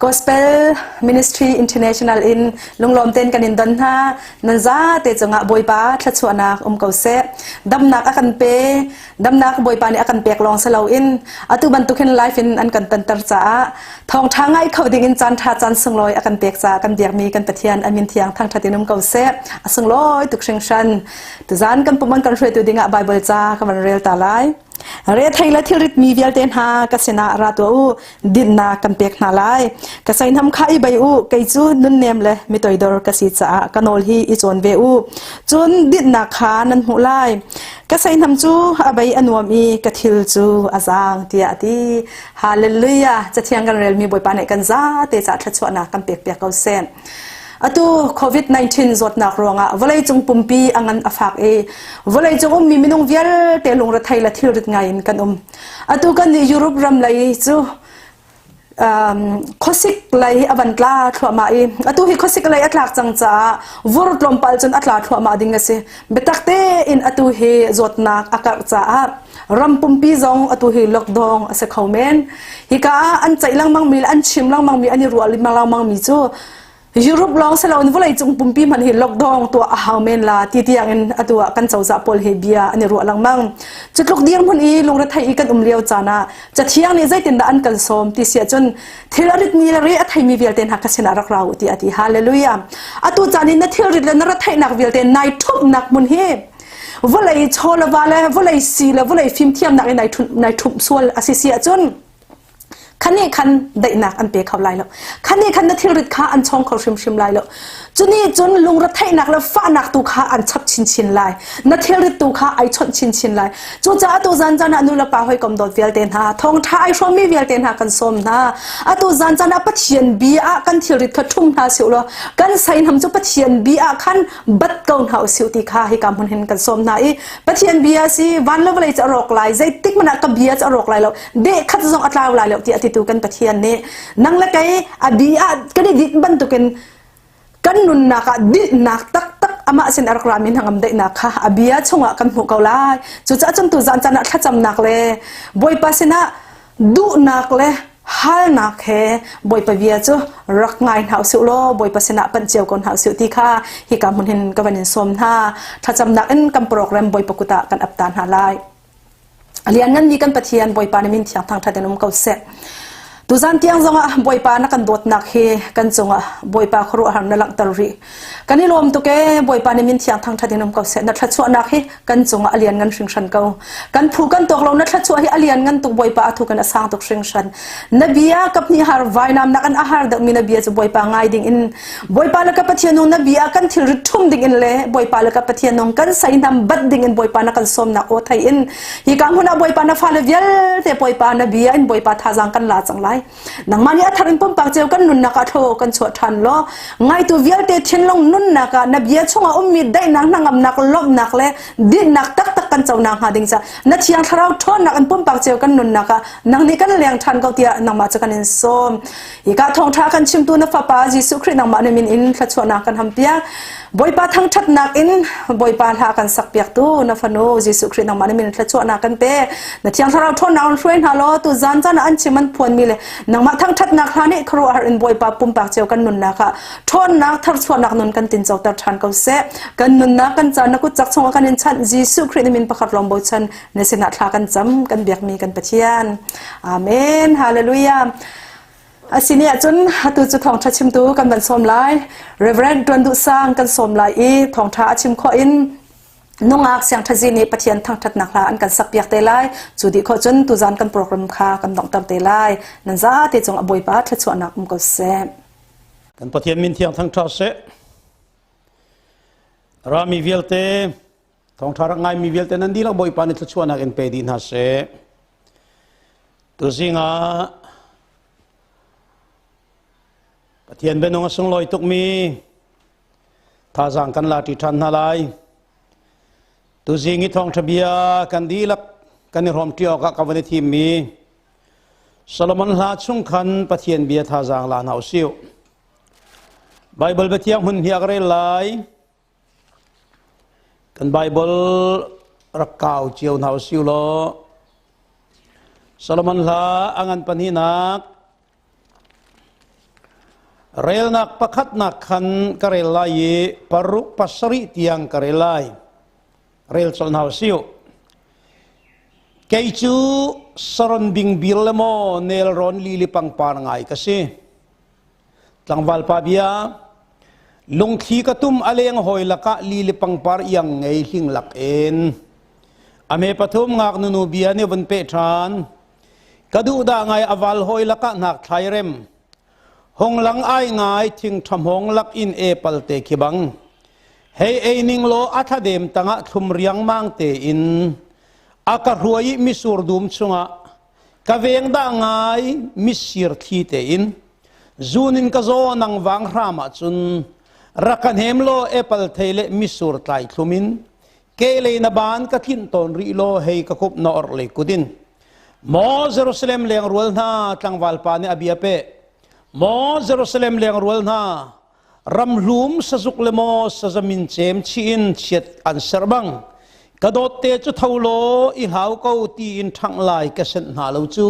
Gospel Ministry International in lunglawm ten kan in don hna nan za te cungah Bawipa thluachuahnak um ko seh damnak a kan pe damnak Bawipa nih a kan pek lawng si loin atu bantuk hin life in an kan tanter caah thawngṭha ngai kho ding in caan ṭha caan sunglawi a kan pek caah kan biakmi kan Pathian a min thiang thangṭhat in um ko seh a sunglawi tuk hringhran tuzan kan pum an kan hruaitu dingah Bible ca ka van rel ta lai Rethei le thilrit mi vialte hna ka sinah ra tuah u dinnak kan pek hna lai ka seihnam kha i bei u kei cu nunnem le mitoidor ka si caah ka nawl hi i cawn ve u cun dinnak kha nan hmuh lai ka seihnam cu a bei a nuam i ka thil cu a zaang tiah a ti Hallelujah! Cathiang kan relmi Bawipa nih kan zate ca thluachuahnak kan pek piak ko seh. Atu COVID-19 zawtnak ruangah vawleicung pumpi a ngan a fak i vawleicung ummi minung vialte lungrethei le thilrit ngai in kan um. Atu kan nih Europe ram lei cu um, khuasik lei a van tla thluahmah i atu hi khuasik lei a tlak cang caah vur tlawmpal cun a tla thluahmah ding a si. Biatak tein atu hi zawtnak a karh caah ram pumpi zong atu hi lockdown a si kho men hika ah an ceih lengmang mi le an chim lengmang mi an i ruah lengmang mi cu Europe lawng si loin vawlei cung pumpi hmanh hi lockdown tuah a hau men la ti tiang in atu ah kan cozah pawl hi bia an i ruah lengmang cutluk dirhmun i lungrethei i kan um lio caan ah cathiang nih zeitindah an kan sawm ti si ahcun thil a ritmi le re a theimi vialte hna ka sinah rak ra u ti a ti hallelujah atu caan in na thilrit le na retheihnak vialte nai ṭhumhnak hmun hi vawlei chaw le va le vawlei si le vawlei fimthiamnak in nai ṭhumh sual a si si ahcun Khani khan daihnak an pe kho lai lo. Khani khan na thilrit kha an chong kho hrimhrim lai lo. Cuni cun lungretheihnak le fahnak tu kha an chap chinchin lai. Na thilrit tu kha ai chawnh chinchin lai. Cucaah tu zan caan ah nu le pa hawikom dawt vialte hna, thawngṭha ai hrawmmi vialte hna kan sawm hna. Atu zan caan ah Pathian bia ah kan thilrit kha ṭhum hna sih law kan seihnam cu Pathian bia ah khan bat ko hna usih ti kha hika hmun hin kan sawm hna i Pathian bia si van le vawlei cu a rawk lai zeitik hmanh ah ka bia cu a rawk lai lo deh khat zong a tlau lai lo tiah a titu kan Pathian nih nang le kei a bi ah kan i dinh bantukin kan nunnak ah dinhnak taktak amah sin a rak rami hnangam daihnak kha a bia chungah kan hmuh ko lai. Cucaah cun tu zan caan ah thlacamnak le Bawipa sinah duhnak le halnak he Bawipa bia cu rak ngai hna usih law Bawipa sinah panh cio ko hna usih ti kha hika hmun hin ka van in sawm hna. Thlacamnak in kan program Bawipa kut ah kan ap ta hna lai. A liannganmi kan Pathian Bawipa na min thiang thangṭhat in um ko seh. Tuzan tiang zongah Bawipa na kan dawtnak hi kan cungah Bawipa khuaruahhar na langhter rih. Kan i lawm tuk ee Bawipa na min thiang thangṭhat in um ko seh. Na thluachuahnak hi kan cungah a lianngan hringhran ko. Kan phu kan tawk lo na thluachuah hi a lianngan tuk Bawipa a thuk in a sang tuk hringhran. Na bia kaphnih har vainam nak an a har deuhmi na bia cu Bawipa ngai ding in Bawipa le ka Pathian nung na bia kan thilrit ṭhum ding in le Bawipa le ka Pathian nung kan seihnam bat ding in Bawipa na kan sawmnak aw thei in hi ka hmun ah Bawipa na fale vialte Bawipa na bia in Bawipa thazaang kan la cang lai. Nangmah nih a thar in pumpak cio kan nunnak ah thlaw kan chuah ṭhan law ngaitu vialte thinlung nunnak ah na bia chungah ummi daihnak hnangamnak lawmhnak le dinnak taktak kan co nakhnga ding ca na thiang thlarau ṭhawnnak in pumpak cio kan nunnak ah nang nih kan leng ṭhan ko tiah nangmah cu kan in sawm. Hika thawngṭha kan chimtu na Fapa Jesuh Khrih nangmah na min in thluachuahnak kan hampiak. Bawipa thangṭhatnak in Bawipa hla kan sakpiaktu na fanu Jesuh Khrih nangmah na min in thluachuahnak kan pe. Na Thiang Thlarau ṭhawnnak in hruai hna law tu zan caan ah an chim an phuanmi le nangmah thangṭhatnak hla nih khuaruahhar in Bawipa pumpak cio kan nunnak ah ṭhawnnak tharchuahnak nun kan tincoter ṭhan ko seh. Kan nunnak kan caan na kut cak chungah kan in chanh Jesuh Khrih na min pakhat lawng bochan na sinah thla kan cam kan biakmi kan Pathian. Amen. Hallelujah. Asini ahcun atu cu thawngṭha chimtu kan van sawm lai. Reverend Tuan Duh Sang kan sawm lai i thawngṭha a chim khawh in nungak siangṭhazi nih Pathian thangṭhatnak hla an kan sakpiak te lai. Cu dih khawh cun tuzan kan program kha kan donghter te lai. Nan zate cung a Bawipa thluachuahnak um ko seh. Kan Pathian min thiang thangṭha seh. Rami vialte thawngṭha rak ngaimi vialte nan dihlak Bawipa nih thluachuahnak in pe dih hna seh. Tuzing ah Pathian bianung a sunglawi tukmi thazaang kan la ṭi ṭhan hna lai. Tuzing i thawngṭha bia kan dihlak kan i hrawmṭi awkah ka van i thimmi Solomon hla chung khan Pathian bia thazaang la hna usih. Baibal biathiang hmun hi a ka rel lai. Kan Baibal rak kau cio hna usih law Solomon hla a ngan pahnihnak relnak pakhatnak khan ka rel lai i paruk pasarih tiang ka rel lai. Rel colh hna usih. Kei cu saron bingbir le maw nelrawn lili pangpar ngai ka si. Tlangval pa bia, lungthli ka tum a leng hawi lakah lili pangpar iang ngei hling lak in. A me pathum ngaknu nu bia nih vun peh ṭhan. Ka duh dah ngai a val hawi lakah hnak thlai rem. Hong lang ai ngai thing ṭha hmawng lak in e palte khi bang. Hei ei ning law a thladem tangah thlum riangmang tein a ka hruai i misur dum chungah Ka veng dah ngai mitsir thli tein zun in ka zaw nang vang hram ahcun rak ka hnem law apple thei le mitsur tlai thlum in kehlei na baan ka tlinh tawn rih law hei ka kup na orhlei kut in. Maw Jerusalem lengrual hna tlangval pa nih a bia peh. Maw Jerusalem lengrual hna ramhlum sazuk le maw sazamin cem chih in chiat an ser bang ka dawtte cu tho law i hlau ko tiin ṭhangh lai ka senh hna lo cu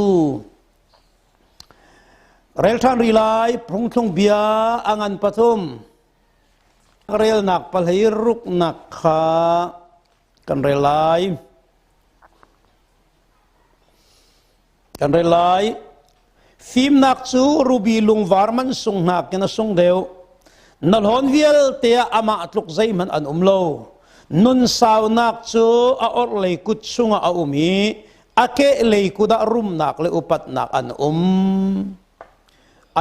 rel ṭhan ri lai phungthlung bia a ngan pathum relnak pahlei ruknak kha kan rel lai Kan rel lai. Fimnak cu ruby lungvar man sung nakin a sung deuh. Na hlawn vialte ah amah tluk zeihmanh an um lo. Nun saunak cu a orhlei kut chungah a um i A kehlei kut ah rumnak le upatnak an um.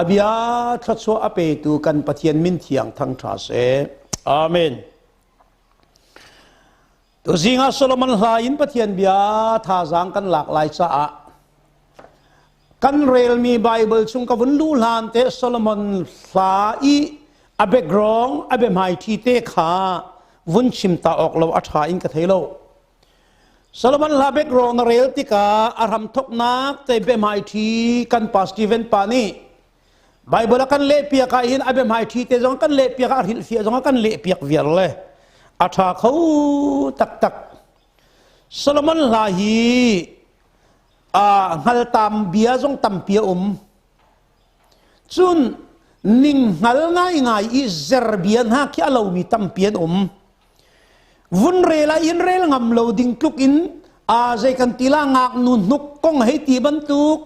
A bia thluachuah a petu kan Pathian min thiang thangṭha seh. Amen. Tuzing ah Solomon hla in Pathian bia thazaang kan lak lai caah kan relmi Bible chung ka vun luh hlan te Solomon hla i a background a biahmaiṭhi te kha vun chim ta awk lo a ṭha in ka thei lo. Solomon hla background na rel tikah a hramthoknak te biahmaiṭhi kan pa Stephen pa nih Bible a kan lehpiak ah hin a biahmaiṭhi te zong kan lehpiak ah a hrilhfiah zong a kan lehpiak viar le a ṭha kho taktak. Solomon hla hi a hngaltam bia zong tampi a um. Cun ning hngal ngaingai i zer bia hna khi a lomi tampi an um. Vun rel ah in rel ngam lo ding tluk in a zei kan ti la ngaknu hnuk kong hei ti bantuk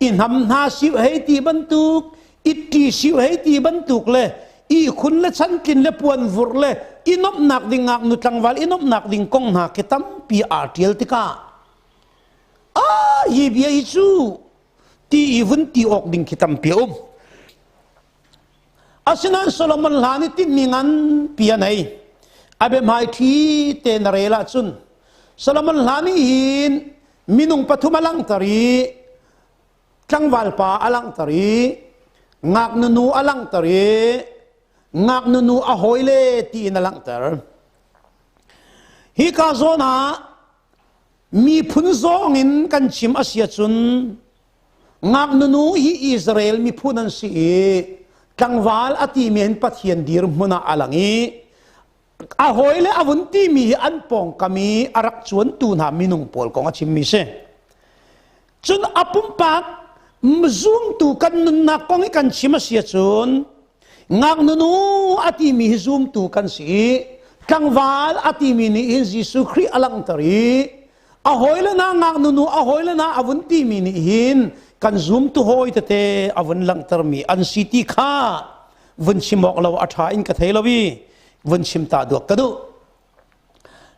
i hnam hna siu hei ti bantuk i ṭi siu hei ti bantuk le i khun le chantlin le puan vurh le i nomhnak ding ngaknu tlangval i nomhnak ding kong hna khi tampi aa ṭial tikah a hi bia hi cu ti i vun ti awk ding khi tampi a um. Asinain Solomon hla nih tinhmi nganpi a nei. A biahmaiṭhi te na rel ahcun Solomon hla nih hin minung pathum a langhter i tlangval pa a langhter i ngaknu nu a langhter i ngaknu nu a hawile tiin a langhter. Hika zawn ah miphun zong in kan chim a si ahcun Ngaknu nu hi Israel miphun an si i tlangval a timi hin Pathian dirhmun ah a lang i a hawile a vun timi hi an pawngkam i a rak cuantu hna minung pawl kong a chimmi si. Cun a pumpak zumtu kan nunnak kong i kan chim a si ahcun ngaknu nu a timi hi zumtu kan si i tlangval a timi nih hin Jesuh Khrih a langhter i a hawile na ngaknu nu a hawile na a vun timi nih hin kan zumtu hawi tete a vun langhtermi an si ti kha vun chim awk lo a ṭha in ka thei lo i vun chim ta duak ka duh.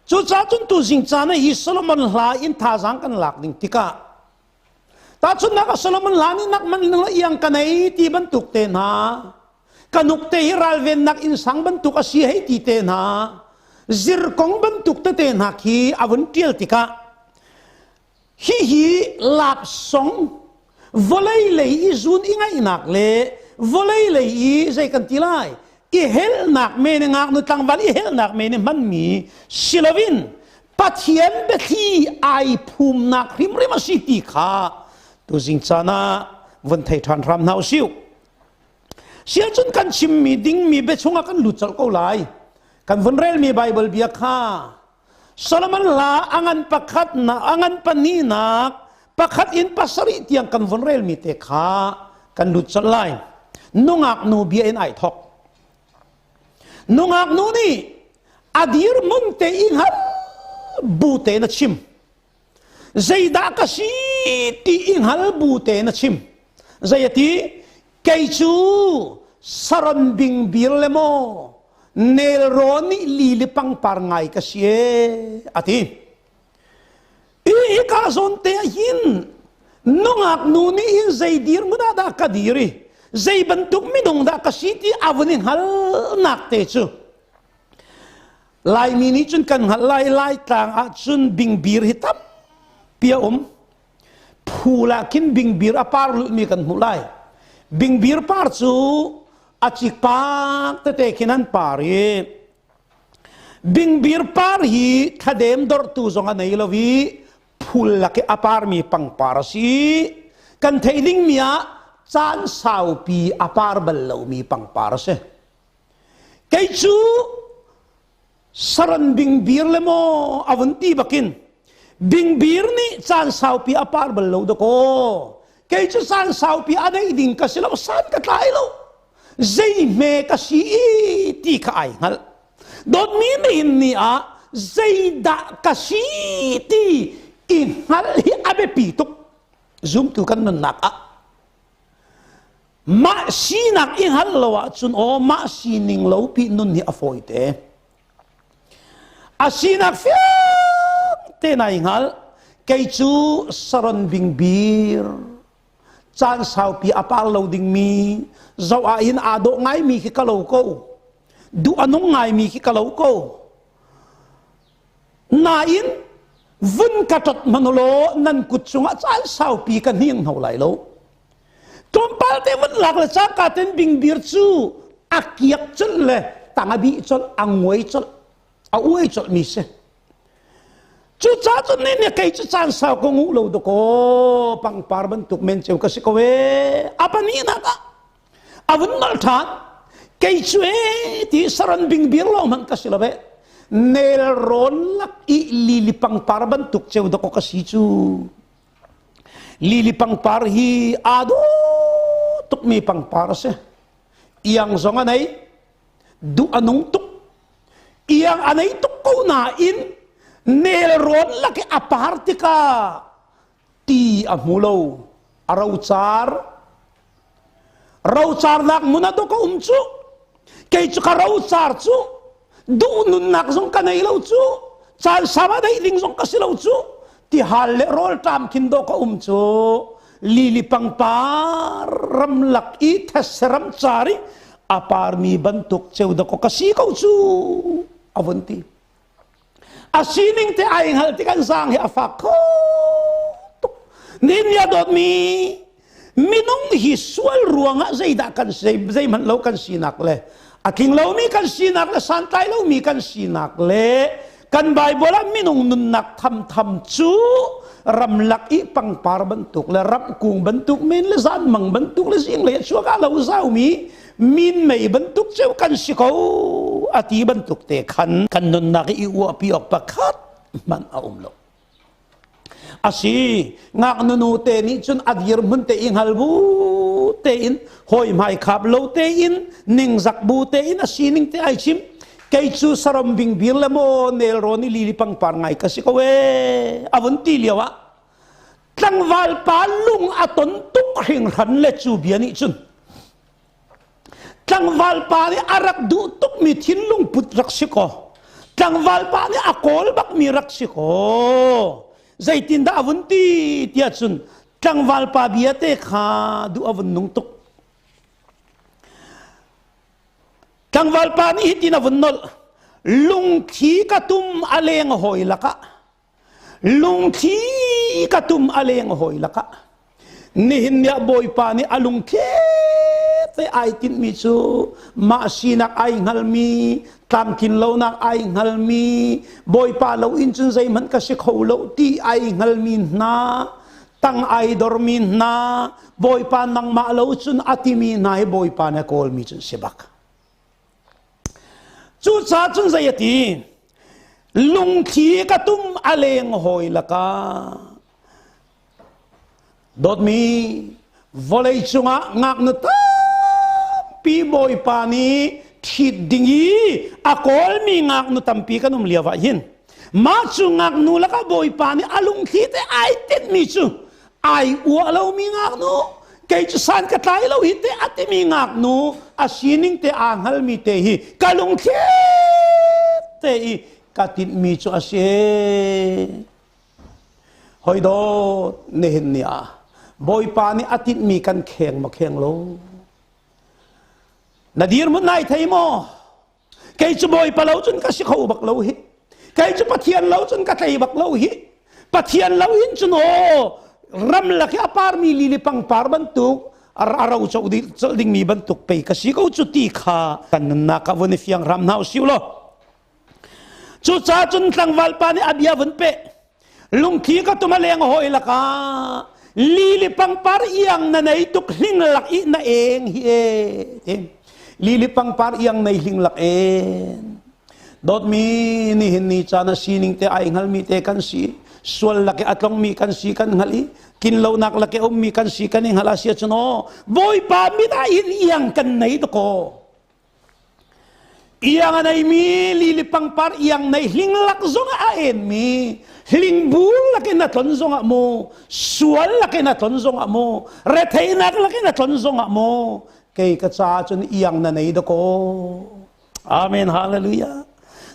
Cucaah cun tu zing caan ah hi Solomon hla in thazaang kan lak ding tikah tahchunhnak ah Solomon hla nih nak man iang ka nei ti bantuk te hna Ka nuk te hi ralvennak innsang bantuk a si hei ti te hna zirkong bantuk tete hna khi a vun ṭial tikah hihi laksong vawlei lei i zun i ngaihnak le vawlei lei i zei kan ti lai i helnak men i ngaknu tlangval i helnak men i hmanmi si loin Pathian biathli ai phumnak hrimhrim a si ti kha tuzing caan ah vun thei ṭhan hram hna usih. Siacun kan chimmi dingmi bia chungah kan lut colh ko lai. Kan vun relmi Baibal bia kha Solomon hla a ngan pakhat na a ngan pahnihnak pakhat in pasarih tiang kan vun relmi te kha kan lut colh lai. Nungak nu bia in ai thok. Nungak nu nih a dirhmun te i hngal bu te na chim. Zeidah ka si ti i hngal bu te na chim. Zei a ti? Kei cu saron bingbir le maw nelrawn nih lili pangpar ngai ka si e a ti. I hika zawn te ah hin nungak nu nih hin zei dirhmun ah dah ka dir i zei bantuk minung dah ka si ti a vun i hngalnak te cu Laimi nih cun kan hngalh lai Laitlang ah cun bingbir hi tampi a um. Phul ah khin bingbir a par lulhmi kan hmuh lai. Bingbir par cu a cikpak tete khin an par i bingbir par hi thladem dorhtu zong a nei lo i phul lak i a parmi pangpar a si. Kan theih dingmi ah caan saupi a par bal lomi pangpar a si. Kei cu saran bingbir le maw a vun ti bakin bingbir nih caan saupi a par bal lo dakaw. Kei cu caan saupi a deih ding ka si lo, san ka tlai lo. Zei hme ka si i ti kha ai hngalh. Dawtmi nihin ni ah zeidah ka si ti i hngalh hi a biapi tuk. Zumtu kan nunnak ah Mah sinak i hngalh lo ahcun aw mah sining lo pi nun hi a fawi te. A sinak fiang te nai hngal. Kei cu saron bingbir caan saupi a par lo dingmi zoh ah hin aa dawh ngaimi khi ka lo ko. Duh a nung ngaimi khi ka lo ko. Nain vun ka ṭot hmanh law nan kut cungah caan saupi ka hniang hno lai lo. Tlawmpal te vun lak le cangka ten bingbir cu a kiak colh le tang a bih colh, a nguai colh, a uai colh mi si. Cucaah cun nih nih kei cu caan sau ka nguh lo dakaw pangpar bantuk men ceu ka si ko ee. A pahnihnak ah a vun nolh ṭhan. Kei cu ee ti saran bingbir lawng hmanh ka si lo eh. Nelrawn lak i lili pangpar bantuk ceu dakaw ka si cu. Lili pangpar hi aa dawh tukmi pangpar a si. Iang zong a nei, duh a nung tuk. Iang a nei tuk ko nain nelrawn lak i a par tikah ti a hmu lo. A rocar. Rocarnak mun a dawk a um cu. Kei cu ka rocar cu duh nunnak zong ka nei lo cu caan sau a deih ding zong ka si lo cu tihal le rawlṭam khin dawh ka um cu lili pangpar ramlak i thetse ram car i a parmi bantuk ceu dakaw ka si ko cu a vun ti. A sining te ai hngalh tik an zaang hi a fak kho tuk. Nin a dawtmi minung hi sual ruangah zeidah kan zeihmanh lo kan sinak le a tling lomi kan sinak le santlai lomi kan sinak le kan Bible ah minung nunnak thamtham cu ramlak i pangpar bantuk le ramkung bantuk men le zanmang bantuk le zinglei a chuak ah lo zaumi minmei bantuk ceu kan si ko a ti bantuk te khan kan nunnak i uahpi awk pakhat hmanh a um lo. Asi ngaknu nu te nih cun a dirhmun te i hngal bu tein hawi hmai khap lo tein ningzak bu tein a sining te ai chim. Kei cu saram bingbir le maw nelrawn i lili pangpar ngai ka si ko ee a vun ti lio ah tlangval pa lung a ton tuk hringhran le cu bia nih cun tlangval pa nih a rak duh tukmi thinlung put rak si kaw tlangval pa nih a kawl bakmi rak si kaw zeitindah a vun ti tiah cun tlangval pa bia te kha duh a vun nung tuk. Tlangval pa nih hitin a vun nolh. Lungthli ka tum a leng hawi lakah lungthli ka tum a leng hawi lakah nihin ni ah Bawipa nih a lungthli te ai tinhmi cu mah sinak ai hngalmi tlamtlin lonak ai hngalmi Bawipa lo in cun zeihmanh ka si kho lo ti ai hngalmi hna tang ai dormi hna Bawipa nangmah lo cun a timi hna hi Bawipa nih a kawlmi cun si bak. Cucaah cun zei a ti? Lungthli ka tum a leng hawi lakah dawtmi vawlei cungah ngaknu tampi Bawipa nih ṭhit ding i a kawlmi ngaknu tampi kan um lio ah hin mah cu ngaknu lakah Bawipa nih a lungthli te ai tinhmi cu ai uah lomi ngaknu kei cu san ka tlai lo hi te a timi ngaknu a sining te aa hngalmi te hi ka lungthli te i ka tinhmi cu a si. Hoi dawt, nihin ni ah Bawipa nih a tinhmi kan kheng maw kheng lo? Na dirhmun nai thei maw? Kei cu Bawipa lo cun ka si kho bak lo hi. Kei cu Pathian lo cun ka tlei bak lo hi. Pathian lo in cun aw ramlak i a parmi lili pangpar bantuk a ro colh dingmi bantuk pei ka si ko cu ti kha kan nunnak ah vun i fiang hram hna usih law. Cucaah cun tlangval pa nih a bia vun peh. Lungthli ka tum a leng hawi lakah lili pangpar iang na nei tuk hling lak i na eng hi e ti. Lili pangpar iang nei hling lak en. Dawtmi nihin ni caan a sining te ai hngalmi te kan si. Sual lak i a tlongmi kan si kan hngalh i kinlonak lak i ummi kan si kan i hngalh a si ahcun aw Bawipa mit ah hin iang kan nei dakaw. Iang a neimi lili pangpar iang nei hlinglak zongah a enmi hlingbur lakin a tlon zongah mu sual lakin a tlon zongah mu retheinak lakin a tlon zongah mu kei ka caah cun iang na nei dakaw. Amen. Hallelujah.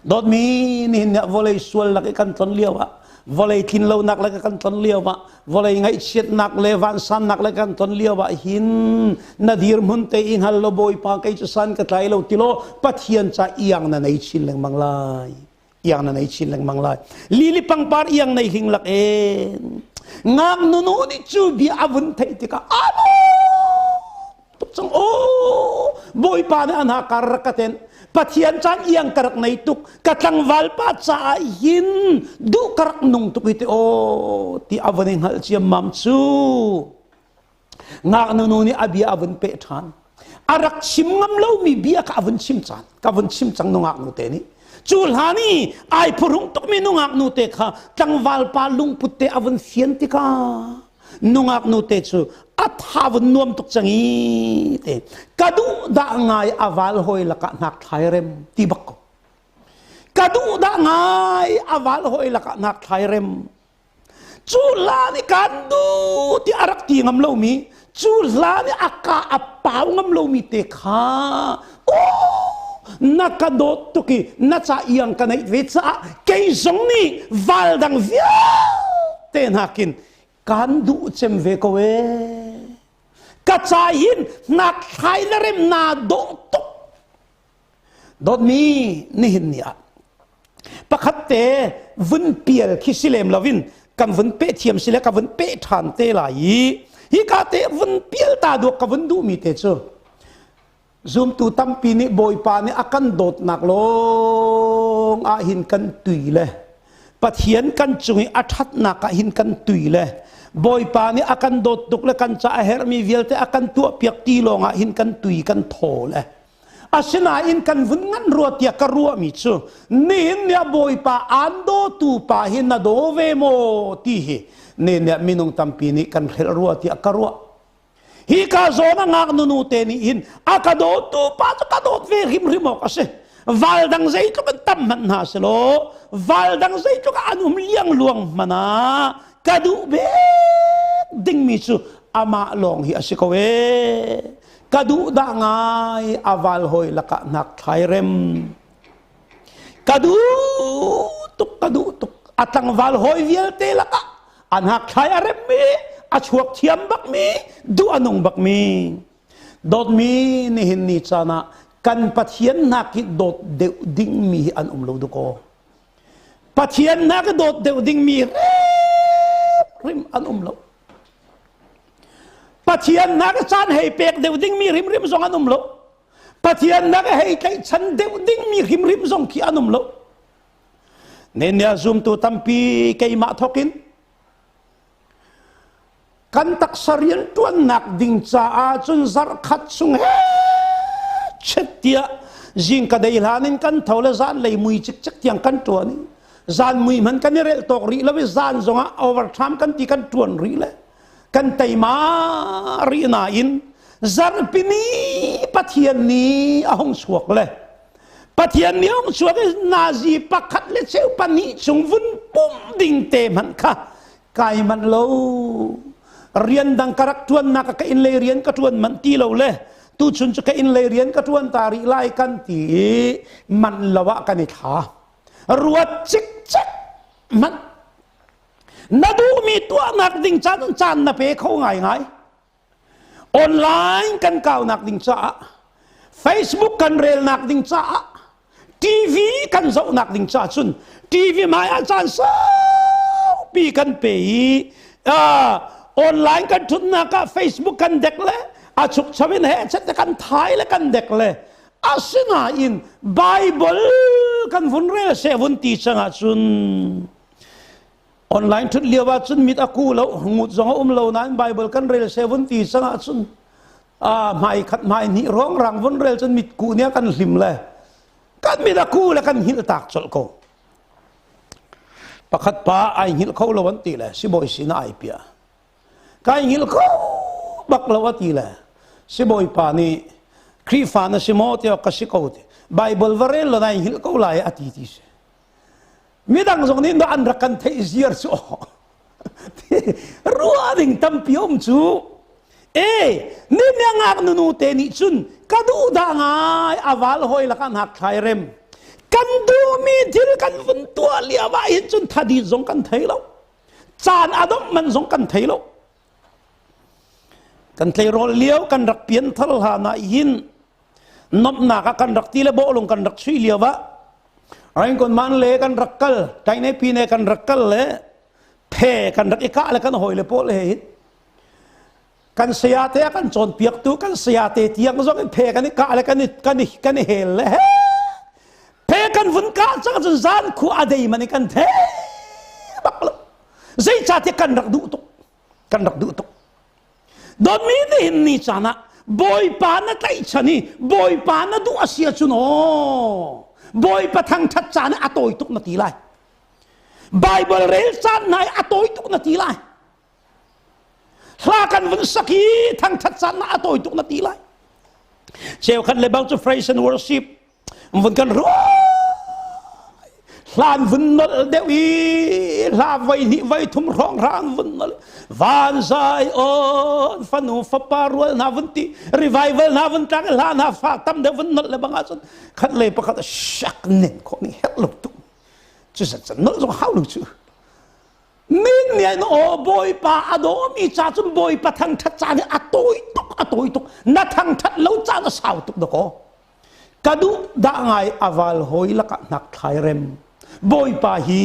Dawtmi nihin ni ah vawlei sual lak i kan tlon lio ah. Vawlei tlin lonak le kan ton lio ah vawlei ngaihchiatnak le vansannak le kan ton lio ah hin na dirhmun te i hngal lo Bawipa kei cu san ka tlai lo tilo Pathian ca iang na nei chin lengmang lai. Iang na nei chin lengmang lai. Lili pangpar iang nei hing lak en. Ngak nunu nih cu bia a vun theih tikah alo tuk cang o Bawipa nih an ha kar rak ka ten Pathian caan iang ka rak nei tuk ka tlangval pa caah hin duh ka rak nung tuk i ti aw ti a vun i hngalh ciammam cu ngaknu nu nih a bia a vun peh ṭhan a rak chim ngam lomi bia kha a vun chim caan ka vun chim cang nungak nu te nih cu hlan i ai phuhrung tukmi nungak nu te kha tlangval pa lungput te a vun fian tikah nungak nu te cu a tha vun nuam tuk cang i te ka duh dah ngai a val hawi lakah hnak thlai rem ti bak ko ka duh dah ngai a val hawi lakah hnak thlai rem cu hla nih kan du ti a rak ti ngam lomi cu hla nih a ka a pau ngam lomi te kha na ka dawt tuk i na ca iang ka neih ve caah kei zong nih val dang vialte nakin kan duh cem ve ko ee ka ca hin nak thlai le rem naa dawh tuk Dawtmi nihin ni ah pakhat te vun pial khi si lem loin kan vun peh thiam si le ka vun peh ṭhan te lai i hika te vun pial ta duak ka vun duhmi te cu zumtu tampi nih Bawipa nih a kan dawtnak lawng ah hin kan tui le Pathian kan cung i a ṭhatnak ah hin kan tui le Bawipa nih a kan dawt tuk le kan ca a herhmi vialte a kan tuahpiak ti lawng ah hin kan tui kan thaw le Asinain kan vun ngan rua tiah ka ruahmi cu nihin ni ah Bawipa aan dawtu pa hi na daw ve maw ti hi nihin ni ah minung tampi nih kan hrelh rua tiah ka ruah. Hi ka zawn a ngak nunu te nih hin a ka dawtu pa cu ka dawt ve hrimhrim awk a si. Val dang zeitluk in tam hmanh hna selaw val dang zeitluk an um liangluang hmanh ah ka duh bik dingmi cu amah lawng hi a si ko ee. Ka duh dah ngai a val hawi lakah hnak thlai rem. Ka duh tuk ka duh tuk a tlangval hawi vialte lakah a hnak thlai a rem mi a chuak thiam bak mi duh a nung bak mi dawtmi nihin ni caan ah kan Pathian hnak hi dawt deuh ding mi hi an um lo dukaw Pathian hnak hi dawt deuh ding mi rim an um lo Pathian nak caan hei pek deuh dingmi hrimhrim zong an um lo. Pathian nak hei tlaihchan deuh dingmi hrimhrim zong khi an um lo. Nenia zumtu tampi keimah thokin kan taksa rian tuannak ding caah cun zarhkhat chung he chet tiah zing ka dei hlan in kan tho le zan lei mui cikcek tiang kan tuan i zan mui hman kan i relh tawk rih lo i zan zongah overtime kan ti kan tuan rih le kan teima rih nain zarhpini Pathian ni a hung chuak le Pathian ni a hung chuak i nazi pakhat le cheu pahnih chung vun pum ding te hmanh kha kai manh lo rian dang ka rak tuannak ka inn lei rian ka tuan manh ti lo le tuchun cu ka inn lei rian ka tuan ta rih lai kan ti i manh lo ah kan i thla ruat cikcek hmanh na duhmi tuahnak ding caan caan na pe kho ngaingai online kan kaunak ding caah Facebook kan relnak ding caah TV kan zohnak ding caah cun TV hmai ah caan saupi kan pe i online kan thutnak ah Facebook kan dek le a chukcho in he chet kan thai le kan dek le Asinain Bible kan vun rel seh vun ti cang ahcun online ṭhut lio ahcun mit a ku lo ngut zong a um lo nain Bible kan rel seh vun ti cang ahcun hmai khat hmai hnih ruangrang vun rel cun mit ku nih a kan hlim le kan mit a ku le kan hngilh tak colh ko. Pakhat pa ai hngilh kho lo an ti le sibawi sin ah ai piah. Kai hngilh kho bak lo a ti le sibawipa nih Khrihfa na si maw tiah ka si ko ti Bible va rel lo nai hngilh ko lai a ti ti si midang zong nih an rak kan theih ziar cu ruah ding tampi um cu e ni ngak nunu te nih cun ka duh dah ngai aval hoi lakah hnak thlai rem. Kan duhmi thil kan vun tuah lio ah hin cun thadi zong kan thei lo. Caan a dongh man zong kan thei lo. Kan tleirawl lio kan rak pian thar hlan ah hin nomnak ah kan rak ti le bawhlung kan rak sui lio ah Raingkon man le kan rak kal taine pi ne kan rak kal le phe kan rak i kah le kan hawi le pawl he hin kan saya te kan cawnpiaktu kan saya te tiang zong in phe kan i kah le kan i kan i kan i hel le he phe kan vun kah cang cun zan khu a dei man i kan the bak lo zeicahtiah kan rak duh tuk kan rak duh tuk dawtmi nihin ni caan ah Bawipa na tlaihchan i Bawipa na duh a si ahcun aw Bawipa thangṭhat caan a tawi tuk na ti lai Bible rel caan hna i a tawi tuk na ti lai Hla kan vun sak i thangṭhat caan na a tawi tuk na ti lai. Cheukhat le bang cu praise and worship vun kan ruai. Hlan vun nolh deuh i hla voi hnih voi thum hrawng hrang vun nolh van zai on fanu fapa rual hna vun ti revival hna vun tlang hla hna fa tam deuh vun nolh le bang ahcun khat le pakhat shak nen khawh ning herh lo tuk cu zat zat nolh zong hau lo cu Min nih aw Bawipa a dawmi ca cun Bawipa thangṭhat caan hi a tawi tuk a tawi tuk na thangṭhat lo caan a sau tuk dakaw ka duh dah ngai a val hawi lakah hnak thlai rem Bawipa hi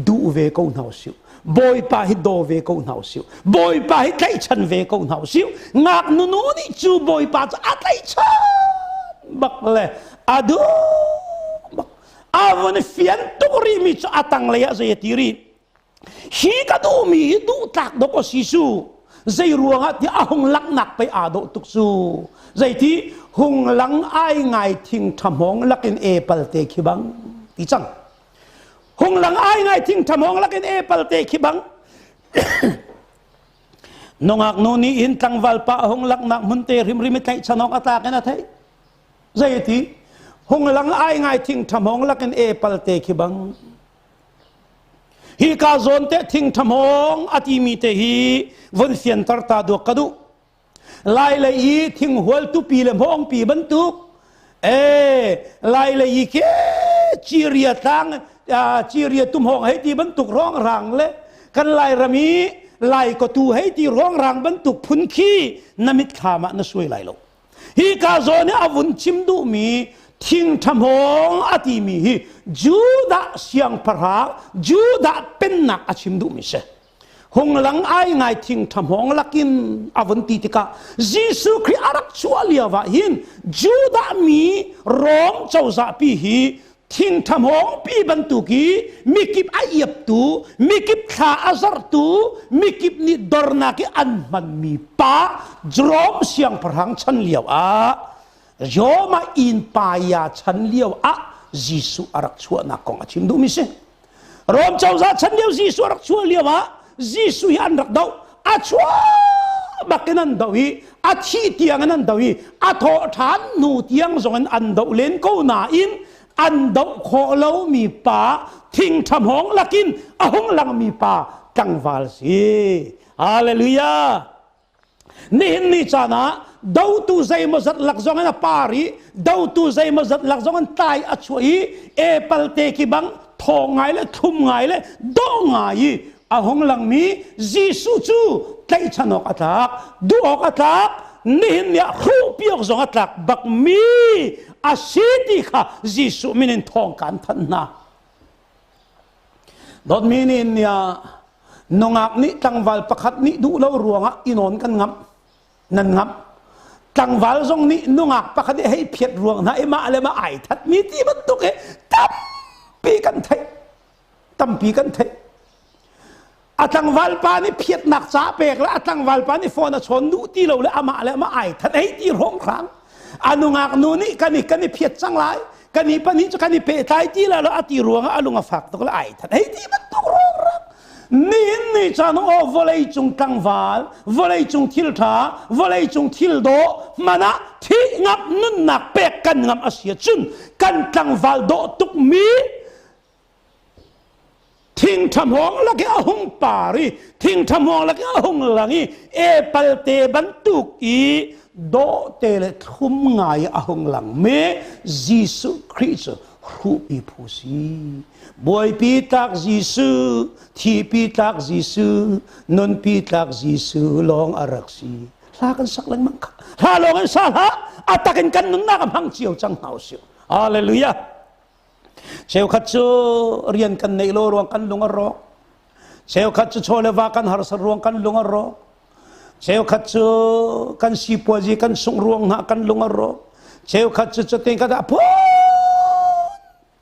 duh ve ko hna usih Bawipa hi daw ve ko hna usih Bawipa hi tlaihchan ve ko hna usih ngaknu nu nih cu Bawipa cu a tlaihchan bak le a duh bak A vun fian tuk rihmi cu a tanglei ah zei a ti rih. Hi ka duhmi hi duh tlak dawk a si su. Zei ruangah tiah a hung langhnak pei aa dawh tuk su. Zeiti hung lang ai ngai thing ṭha hmawng lakin epal te khi bang ti cang. Hung lang ai ngai thing ṭha hmawng lakin epal te khi bang nungak nu nih in tlangval pa a hung laknak hmun te hrimhrim i tlaihchan awk a tlak in a theih. Zeiti hung lang ai ngai thing ṭhamhawng lakin epal te khi bang hi ka zawn te thing ṭhamhawng a timi te hi von fianter ta duak ka duh lai lei i thing hual tupi le hmawngpi bantuk e lai lei i ke ciria tlang ciria tumhawng hei ti bantuk rong rang le kan lai ram i lai kotu hei ti rong rang bantuk phun khi na mitthlam ah na suai lai lo Hi ka zawn i a vun chim duhmi thing ṭhahmawng a timi hi Judah siangpahrang Judah pennak a chim duhmi si. Hunglang ai ngai thing ṭhahmawng lakin a vun ti tikah Jesuh Khrih a rak chuah lio ah hin Judah mi Rom cozahpi hi thing ṭhahmawngpi bantuk i mikip a iaptu mikip thla a zarhtu mikip nih dornak i an hmanmi pa Jerome siangpahrang chan lio ah Roma innpaya chan lio ah Jesuh a rak chuahnak kong a chim duhmi si. Rom cozah chan lio Jesuh a rak chuah lio ah Jesuh hi an rak doh a chuah bakin an doh i a thih tiang in an doh i a thawh ṭhan hnu tiang zong in an doh len ko nain an doh khawh lomi pa thing ṭhamhawng lakin a hung langmi pa tlangval si hallelujah Nihin ni caan ah dotu zeimawzat lak zong in a par i dotu zeimawzat lak zong in tlai a chuah i epal te khi bang thawng ngai le thlum ngai le dawh ngai i a hung langmi Jesuh cu tlaihchan awk a tlak duh awk a tlak nihin ni ah hruhpi awk zong a tlak bakmi a si ti kha Jesuh min in thawng kan thanh hna. Dawtmi nih ni ah nungak nih tlangval pakhat nih duh lo ruangah i nawn kan ngamh nan ngamh tlangval zong nih nungak pakhat i hei phiat ruang hna i mah le mah ai thatmi ti bantuk hi tampi kan theih tampi kan theih a tlangval pa nih phiatnak ca pek le a tlangval pa nih phone a chawn duh ti lo le amah le amah ai that hei ti hrawng hrang a nungak nu nih kan i kan i phiat cang lai kan i pahnih cu kan i pehtlai ti la lo a ti ruangah a lung a fak tuk le ai that hei ti bantuk rawng nihin ni caan aw vawlei cung tlangval vawlei cung thil tha vawlei cung thil dawh hmanh ah thih ngap nunnak pek kan ngam a si cun kan tlangval dawh tuk mi Thing ṭhahmawng lak i a hung par i thing ṭhahmawng lak i a hung lang i epal te bantuk i dawh te le thlum ngai a hung lang mi Jesuh Khrih cu Hruhpi phu si. Buaipi tlak Jesuh, thipi tlak Jesuh, nunpi tlak Jesuh lawng a rak si. Hla kan sak lengmang kha. Hla lawng in sa hlah. A tak in kan nunnak a hmang cio cang hna usih. Hallelujah. Cheukhat cu rian kan neih lo ruang kan lung a rawk. Cheukhat cu chaw le va kan harsat ruang kan lung a rawk. Cheukhat cu kan sipuazi kan sungh ruang hna kan lung a rawk. Cheukhat cu cutin ka dah phun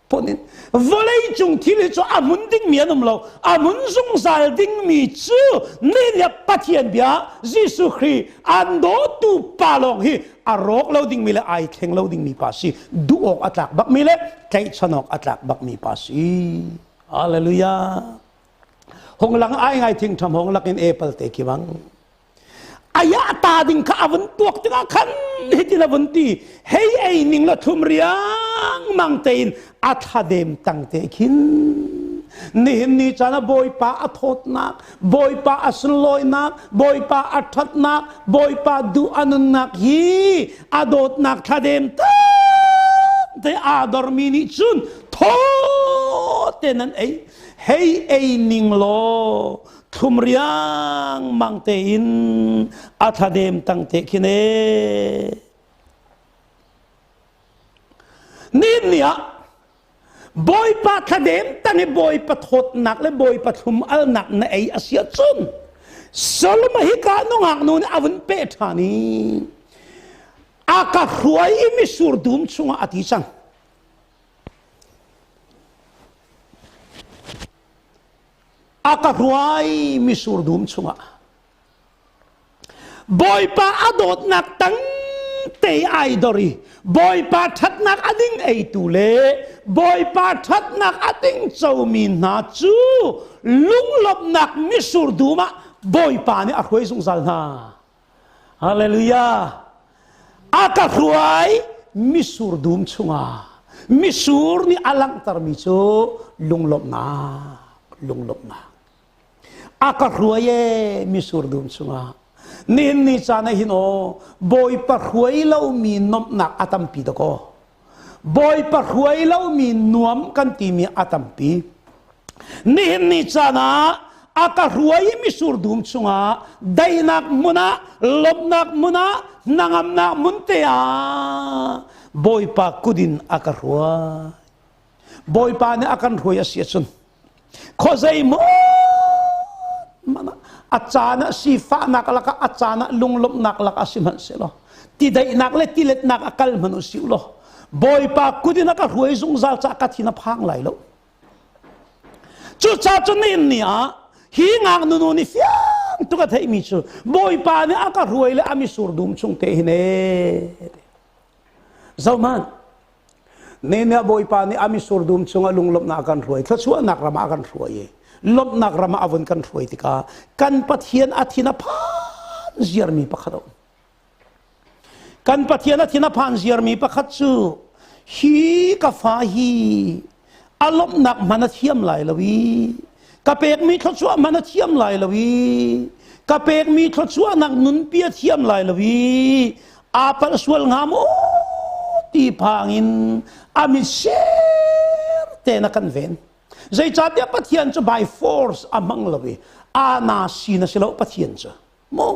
phun in vawlei cung thil hi cu a hmun dingmi an um lo. A hmun zungzal dingmi cu ni nih Pathian bia Jesuh Khrih an dawtu pa lawng hi a rawk lo dingmi le ai thleng lo dingmi pa si. Duh awk a tlak bakmi le tlaihchan awk a tlak bakmi pa si. Hallelujah. Hong lang ai ngai thing tham hong lakin apple te khi bang. Aya ta ding kha avun tuak tikah khan hitin avun ti hei ei ning la thum riang mang tein a thladem tang te khin nihin ni caan ah bawipa a thawtnak bawipa a sunlawinak bawipa a ṭhatnak bawipa duh a nunnak hi a dawtnak thladem te aa dormi nih cun thaw te nan ei hei ei ning law thlum riang mang tein a thladem tang te khin e ni ni ah Bawipa thladem tang i Bawipa thawtnak le Bawipa thlum alnak na ei a si ahcun Solomon hika nungak nu nih a vun peh ṭhan i a ka hruai i misur dum chungah a ti cang. A ka hruai misur dum chungah. Bawipa a dawtnak tang te ai dor i Bawipa ṭhatnak a ding eitu le Bawipa ṭhatnak a ding comi hna cu lunglawmhnak misur dum ah Bawipa nih a hruai zungzal hna. Hallelujah. A ka hruai misur dum chungah. Misur nih a langhtermi cu lunglawmhnak, lunglawmhnak. A ka hruai e misur dum chungah. Nihin ni caan ah hin aw Bawipa hruai lomi nuamhnak a tampi dakaw. Bawipa hruai lomi nuam kan timi a tampi. Nihin ni caan ah a ka hruai i misur dum chungah daihnak hmun ah lawmhnak hmun ah hnangamnak hmun te ah Bawipa kut in a ka hruai. Bawipa nih a kan hruai a si ahcun Khuazei maw a caan ah sifahnak lakah a caan ah lunglawmhnak lakah sihmanhsehlaw tidaihnak le tiletnak a kal hmanh u si law Bawipa kut in a ka hruai zungzal caah ka thin a phang lai lo. Cucaah cun nihin ni ah hi ngaknu nu nih fiang tuk a theihmi cu Bawipa nih a ka hruai le a misur dum chung te hin ee. Zohhmanh, Nehemiah Bawipa nih a misur dum chungah lunglawmhnak a kan hruai, thluachuahnak ram ah a kan hruai i lawmhnak ram ah a vun kan hruai tikah kan Pathian a thin a phan ziarmi pakhat a um. Kan Pathian a thin a phan ziarmi pakhat cu hi ka fa hi a lawmhnak hman a thiam lai lo i ka pekmi thluachuah hman a thiam lai lo i ka pekmi thluachuahnak nunpi a thiam lai lo i aa palh sual hnga maw ti phang in a mit ser tein a kan ven zeicahtiah Pathian cu by force a hmang lo i ana sin a si lo Pathian cu mu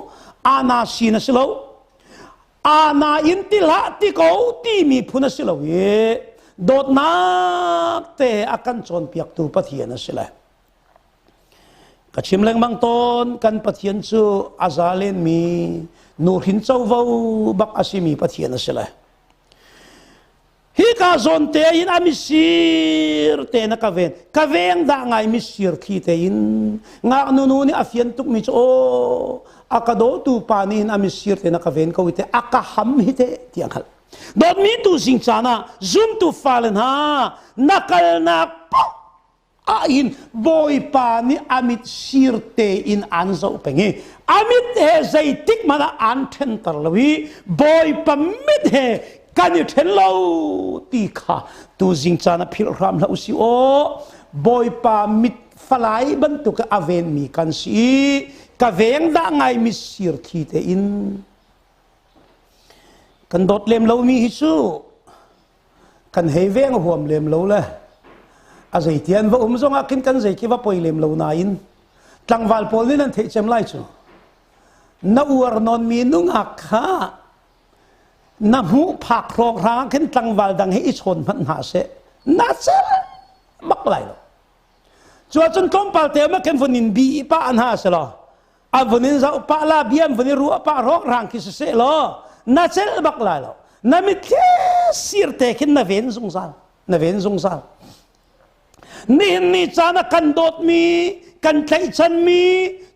ana sin a si lo ana in ti hlah ti ko timi phun a si lo i dawtnak te a kan cawnpiaktu Pathian a si le ka chim lengmang tawn kan Pathian cu a za lenmi nuhrin covo bak a simi Pathian a si le Hika zawn te in a misir te na ka ven. Ka veng dah ngai misir thli te in. Ngaknu nu nih a fian tukmi cu aw a ka dawtu pa nih hin a misir te na ka ven ko te a ka ham hi te ti a hngalh. Dawtmi tu zing caan ah zumtu fale hna na kalnak paoh ah hin Bawipa nih a mit sir tein aan zoh peng i a mit he zeitik hmanh ah aan ṭhenter lo i Bawipa mit he kan i ṭhen lo ti kha tuzing caan ah philh hram hlah usih aw Bawipa mit falai bantuk a venmi kan si i ka veng dah ngai mit sir thli tein kan dawt lem lomi hi cu. Kan hei veng huam lem lo le a zeitian va um zongah khin kan zei khi va poi lem lo nain tlangval pawl nih nan theih cem lai cu. Na uar nawn mi nungak kha na hmuh phak hrawng hrang khin tlangval dang hi i chawn hmanh hna seh na cel bak lai lo. Cu ahcun tlawmpal te ma khin vun in bi pa hna se law a vun in zoh pah la bia an vun i ruah pah rawk rang khi siseh law na celh bak lai lo. Na mitthli sir te khin na ven zungzal na ven zungzal. Nihin ni caan ah kan dawtmi kan tlaihchanmi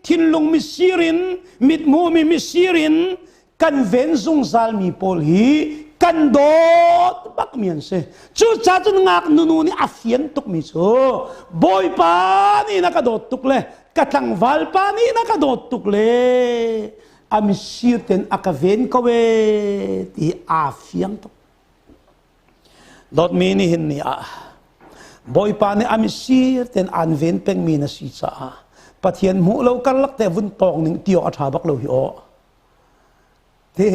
thinlung misir in mithmuhmi misir in kan ven zungzalmi pawl hi kan dawt bakmi an si. Cucaah cun ngaknu nu nih a fian tukmi cu Bawipa nih na ka dawt tuk le ka tlangval pa nih na ka dawt tuk le a misir ten a ka ven ko e ti aa fiang tuk. Dawtmi nihin ni ah Bawipa nih a misir ten aan ven pengmi na si caah Pathian hmuh lo karlak te vun tawng ning ti awk a ṭha bak lo hi aw. Ti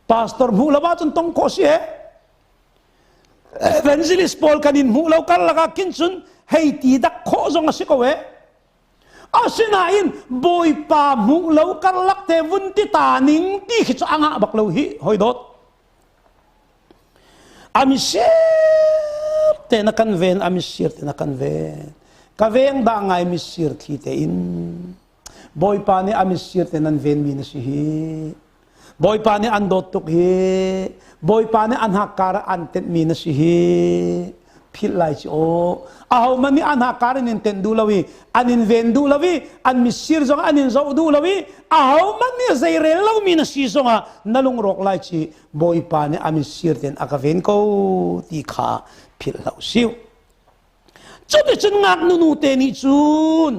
pastor hmuh lo ahcun tong khawh si he. Evangelist pawl kan in hmuh lo karlak ah khin cun hei ti dak khawh zong a si ko e. Asinain Bawipa hmuh lo karlak te vun ti ta ning ti khi cu a ngah bak lo hi hoi dawt. A misir te na kan ven, a misir te na kan ven. Ka veng dah ngai misir thli te in. Bawipa nih a misir te nan ven mi na si hi. Bawipa nih an dawt tuk hi. Bawipa nih an hakkar ah an tenh mi na si hi. Philh lai ci aw. Aho man nih an hakkar in in tenh duh lo i an in ven duh lo i an misir zong an in zoh duh lo i aho man nih zeirel lo mi na si zongah na lungrawk lai ci Bawipa nih a misir ten a ka ven ko ti kha philh hlah usih. Cuticun ngaknu nu te nih cun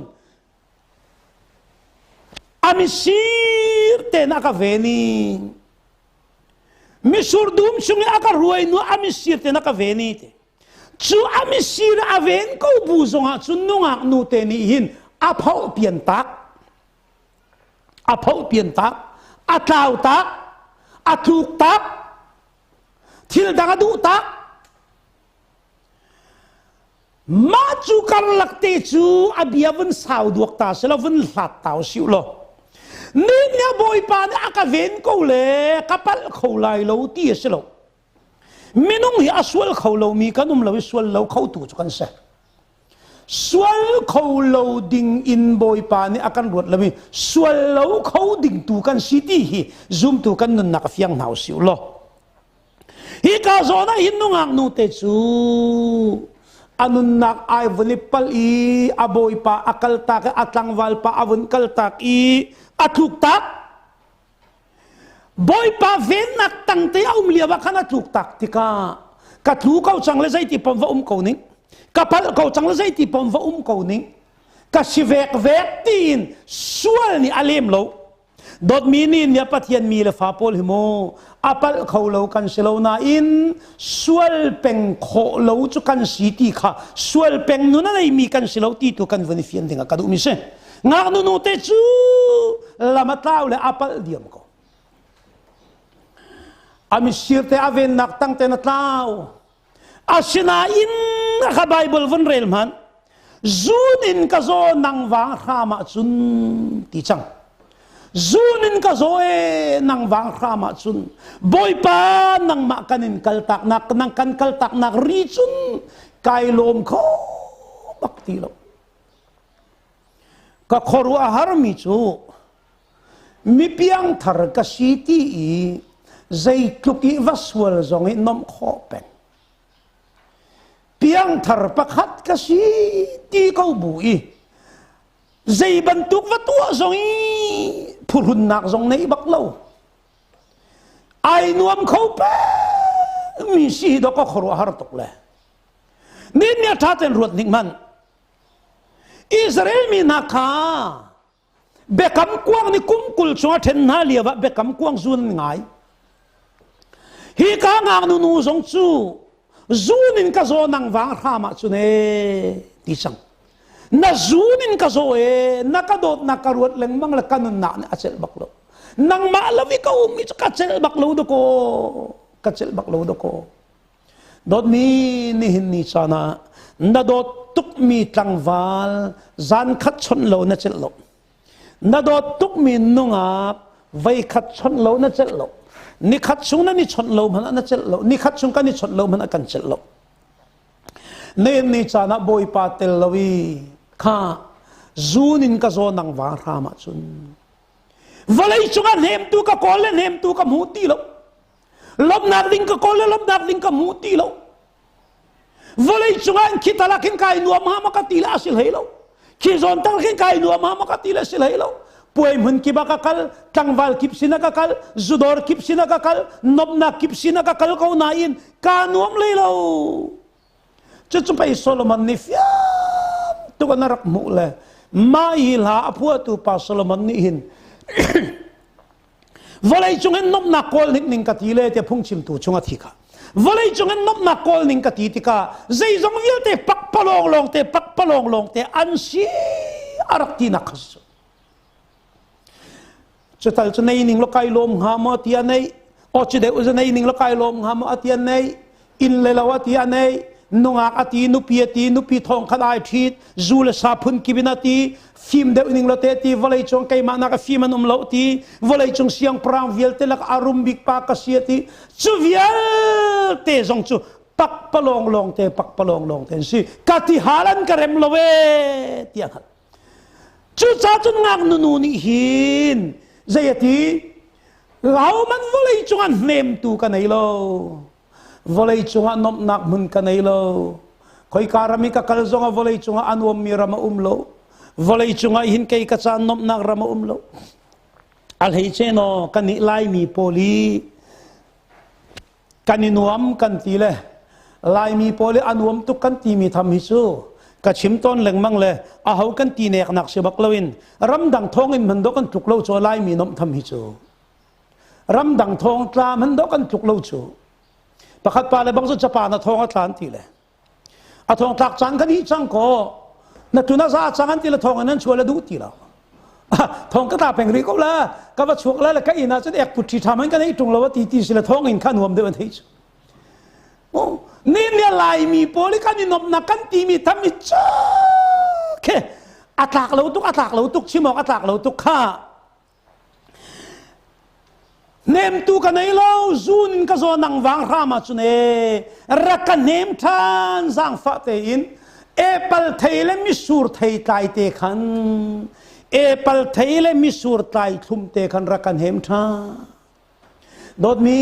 a misir ten a ka ven i misur dum chung i a ka ruai nu a misir ten a ka ven i ti. Cu a misir a ven ko bu zongah cun nungak nu te nih hin a phoh pian tak a phoh pian tak a tlau tak a tluk tak thil dang a duh tak mah cu karlak te cu a bia vun sau duak ta sila vun hlat ta usih law ni nia bawipa nih a ka ven ko le ka palh kho lai lo ti a si lo Minung hi a sual kho lomi kan um lo i sual lo kho tu cu kan si. Sual kho lo ding in Bawipa nih a kan ruat lo i sual lo kho ding tu kan si ti hi zumtu kan nunnak a fiang hna usih law. Hi ka zawn ah hin nungak nu te cu a nunnak ai vun i pal i a bawipa a kaltak i a tlangval pa a vun kaltak i a tluk tak Bawipa vennak tangte a um lio ah khan a tluk tak tikah ka tlu ko cang le zeiti pom va um ko ning ka palh ko cang le zeiti pom va um ko ning ka si vek vek tiin sual nih a lem lo dawtmi nih nia Pathian mi le fa pawl hi mu a palh kho lo kan si lo nain sual peng khawh lo cu kan si ti kha sual peng nun a neimi kan si lo ti tu kan vun i fian ding ah ka duhmi si Ngaknu nu te cu lam a tlau le a palh diam ko. A misir te a vennak tang te na tlau. Asinain ka Bible vun rel hmanh. Zun in ka zaw nang vang hram ah cun ti cang. Zun in ka zaw e nang vang hram ah cun Bawipa nangmah kan in kaltak nak nang kan kaltak nak ri cun kai lawm kho bak ti lo. Ka khuaruah a harmi cu mipiangthar ka si ti i zeitluk i va sual zong i nomh khawh peng. Piangthar pakhat ka si ti ko bu i zei bantuk va tuah zong i phuhrunnak zong nei bak lo. Ai nuam kho peng mi si hi dawh ka khuaruah har tuk le. Nin nih a ṭha tein ruat hnik hmanh. Israel mi hna kha biakam kuang nih kum 20 chung a ṭhen hna lio ah biakam kuang zun an ngai. Hi ka ngaknu nu zong cu zun in ka zaw nang vang hram ah cun ee ti cang. Na zun in ka zaw ee na ka dawt na ka ruat lengmang le ka nunnak nih a celh bak lo. Nangmah lo i ka um i cu ka celh bak lo dakaw ka celh bak lo dakaw. Dawtmi nihin ni caan ah na dawt tukmi tlangval zan khat chawnh lo na celh lo. Na dawt tukmi nungak veikhat chawnh lo na celh lo. Nikhat chung nan i chawnh lo hmanh ah na celh lo. Nikhat chung kan i chawnh lo hmanh ah kan celh lo. Nihin ni caan ah Bawipa tel lo i kha zun in ka zaw nang vang hram ahcun vawlei cungah hnemtu ka kawl le hnemtu ka hmu ti lo. Lawmhnak ding ka kawl le lawmhnak ding ka hmu ti lo. Vawlei cungah in khi talak hin kai nuam ha ma ka ti le a si hlei lo. Khi zawn tal khin kai nuam ha ma ka ti le si hlei lo. Puai hmun kip ah ka kal, tlangval kip sin ah ka kal, zudawr kip sin ah ka kal, nomnak kip sin ah ka kal ko nain kaa nuam hlei lo. Cucu pei Solomon nih fiang tuk an rak hmuh le mah hi hla a phuahtu pa Solomon nih hin Vawlei cung in nomhnak kawl ning ning ka ti le tiah phungchimtu chung a thi kha. Vawlei cung in nomhnak kawl ning ka ti tikah zeizong vialte pakpalawng lawngte pakpalawng lawngte an si a rak tinak kha si. Cutal cu nei ning lo kai lawm hnga maw ti a nei. Aw cu deuh cu nei ning lo kai lawm hnga maw a ti a nei. Inn le lo a ti a nei. Nungak a ti, nupi a ti, nupi thong khat ai ṭhit, zu le sa phun kip in a ti, fim deuh ning lo te ti, vawlei cung keimah nak a fim an um lo ti, vawlei cung siangpahrang vialte lak a rum bik pa ka si a ti. Cu vialte zong cu pakpalawng lawng te pakpalawng lawng te an si. Ka ti hal an ka rem lo e tiah hngalh. Cucaah cun ngaknu nu nih hin zei a ti? Lau man vawlei cungah hnemtu ka nei lo. Vawlei cungah nuamhnak hmun ka nei lo. Khoika ram i ka kal zongah vawlei cungah a nuammi ram a um lo. Vawlei cungah hin kei ka caan nuamhnak ram a um lo. A hleice naw kan nih Laimi pawl hi kan i nuam kan ti le Laimi pawl i a nuam tuk kan timi tham hi cu ka chim tawn lengmang le aho kan ti neknak si bak loin ramdang thawng in hman dawh kan tluk lo cu Laimi nuamh tham hi cu ramdang thawng tla hman dawh kan tluk lo cu pakhat pa le bang cu Japan a thawng a tlan ti le a thawng tlak caan kan hi cang ko na tun a za cang an ti le thawng in an chuah le duh ti lo thawng ka ta peng rih ko la ka va chuak la le ka inn ah cun ek put ṭhi ṭham an kan ei ṭung lo ti ti si le thawng in kha nuam deuh an thei cu ni ne Laimi pawl i kan i nomnak kan timi tham i khe a tlak lo tuk a tlak lo tuk chim awk a tlak lo tuk kha Hnemtu ka nei lo, zun in ka zaw nang vang hram ah cun e, rak ka hnem ṭhan zaangfah tein epal thei le misur thei tlai te khan epal thei le misur tlai thlum te khan rak ka hnem ṭhan. Dawtmi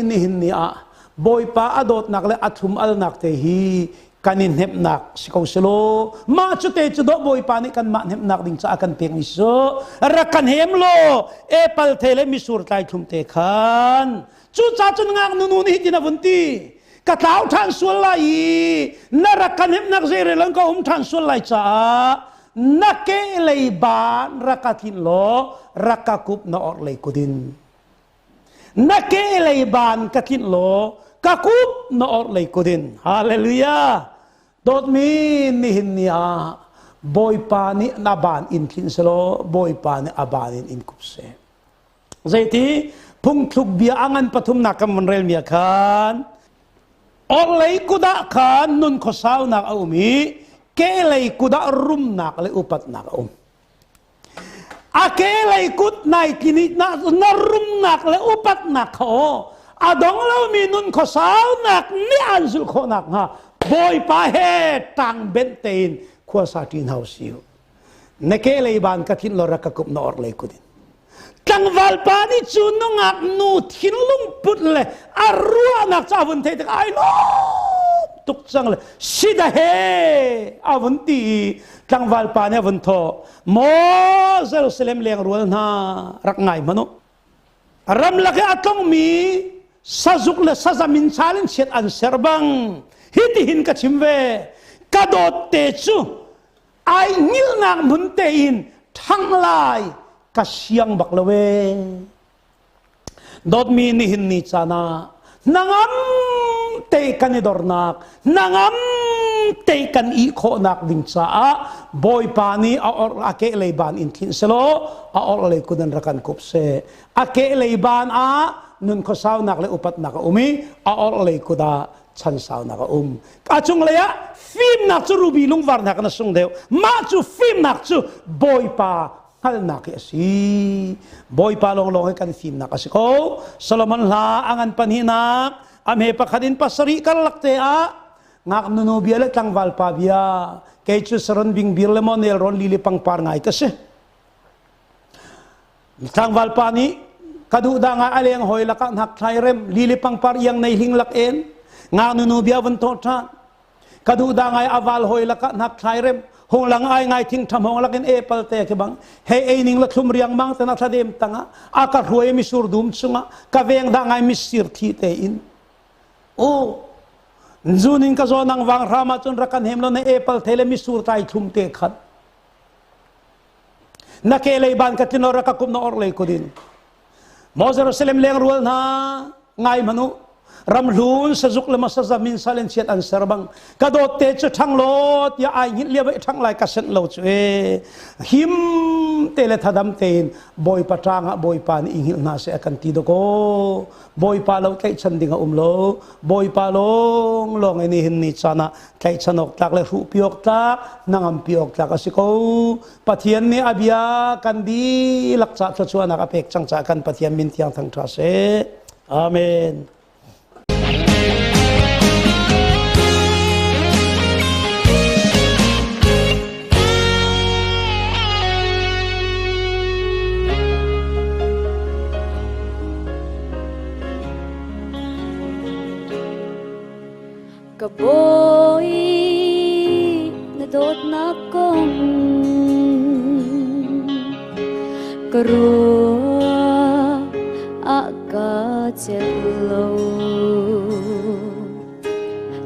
nihin ni ah Bawipa a dawtnak le a thlum alnak te hi kan i hnemhnak si ko selaw mah cu te cu dawh Bawipa nih kanmah hnemhnak ding caah kan pekmi si rak kan hem law epal the le misur tlai thlum te khan cucaah cun ngaknu nu nih hitin a vun ti ka tlau ṭhan sual lai i na rak kan hnemhnak zeirel in ka um ṭhan sual lai caah na ke lei baan rak ka tlinh law rak ka kup na orh lei kut in Na kehlei baan ka tlinh law ka kup na orhlei kut in. Hallelujah. Dawtmi nihin ni ah Bawipa nih na baan in tlinh selaw Bawipa nih a baan in in kup seh. Zeiti phungthluk bia a ngan pathumnak kan von relmi ah khan orhlei kut ah khan nun khuasaunak a um i kehlei kut ah rumnak le upatnak a um. A kehlei kut nai tini na, na rumnak le upatnak kha aw a dong lomi nun khuasaunak nih an zulh khawhnak hnga Bawipa he ṭang benh tein khuasa ṭi hna usih. Na kehlei ban ka tlinh law rak ka kup na orhlei kut in. Tlangval pa nih cu nungak nu thinlung put le a ruahnak ca vun theih tik ai lawm tuk cang le sida he a vun ti i tlangval pa nih a vun thawh maw Jerusalem leng rual hna rak ngai hmanh u ramlak i a tlongmi sazuk le sazam in chal in chiat an ser bang hitihin ka chim ve ka dawt te cu ai hngilhnak hmun tein ṭhang lai ka siang bak lo ee. Dawtmi nihin ni caan ah hnangam te kan i dornak, hnangam te kan i khawhnak ding caah Bawipa nih a or a kehlei ban in thlinh selaw a orhlei kut in rak kan kup seh. A kehlei ban ah nun khuasaunak le upatnak a um i a orhlei kut ah Chan saunak a um. A cunglei ah fimnak cu ruby lungvar hna kan a sung deuh. Mah cu fimnak cu Bawipa hngalhnak hi a si. Bawipa lawnglawng hi kan fimnak a si ko. Solomon hla a ngan pahnihnak a hme pakhat in pasarih karlak te ah ngaknu nu bia le tlangval pa bia kei cu saron bingbir le maw nelrawn lili pangpar ngai ka si. Tlangval pa nih ka duh dah ngai a leng hawi lakah hnak thlai rem lili pangpar iang nei hling lak en ngaknu nu bia vun thawh ṭhan. Ka duh dah ngai a val hawi lakah hnak thlai rem hung lang ai ngai thing tham hong lakin e palte khi bang hei ei ning la thlum riang mang tena thladem tangah a ka hruai mi sur dum chungah ka veng dah ngai mi sir thi te in o zunin ka zo nang wang rama chun rakan hem lo na apple thele mi sur tai thlum te khat na ke lei ban ka tlin ora ka kum na or lei kudin Maw Jerusalem leng rual hna ngai hmanh u ramhlun sazuk le masazamin salen chiat an ser bang ka dawt te cu ṭhang law tiah ai hngilh lio i ṭhang lai ka senh lo cu e him te le thadam tein Bawipa ṭang ah Bawipa nih i hngilh hna seh a kan ti dakaw Bawipa lo tlaihchan ding a um lo Bawipa lawng lawng in hin ni caan ah tlaihchan awk tlak le hruhpi awk tlak hnangampi awk tlak a si ko Pathian nih a bia kan dihlak ca thluachuahnak a pek cang caah kan Pathian min thiang thangṭha seh. Amen. Ka bawi na dawtnak kong ka ruah ah ka celh lo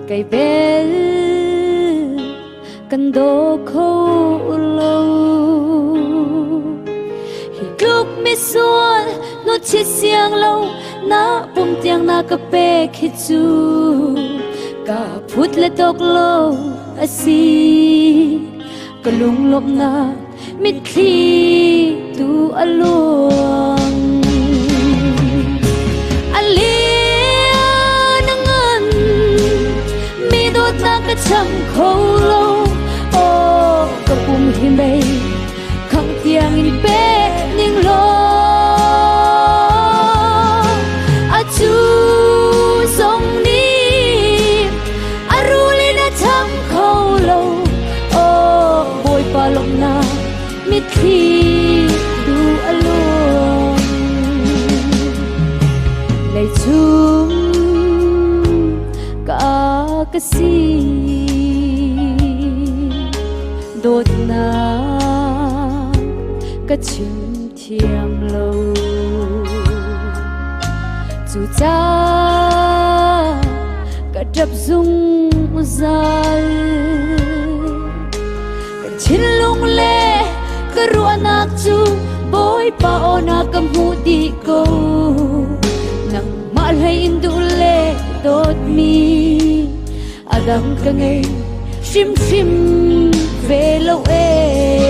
kei bel kan daw kho lo hi tluk misual nu chi siang lo na pum tiang na ka pek hi cu ka phut le tok lo asi ka lunglawmhnak mitthli tu a luang a lian a ngan mi dawtnak ka cham kho lo aw ka pum hi mei khang tiang in pe ning law a cu zong nih a rul in a cham kho lo aw Bawipa lawmhnak mitthli tu a luang leichung ka ka si dawtnak ka chim thiam lo cucaah ka ṭap zungzal Kan thinlung le ka ruahnak cu Bawipa aw na ka hmuh dih ko. Nangmah hlei in duh le dawtmi a dang ka ngei hrimhrim ve lo ee.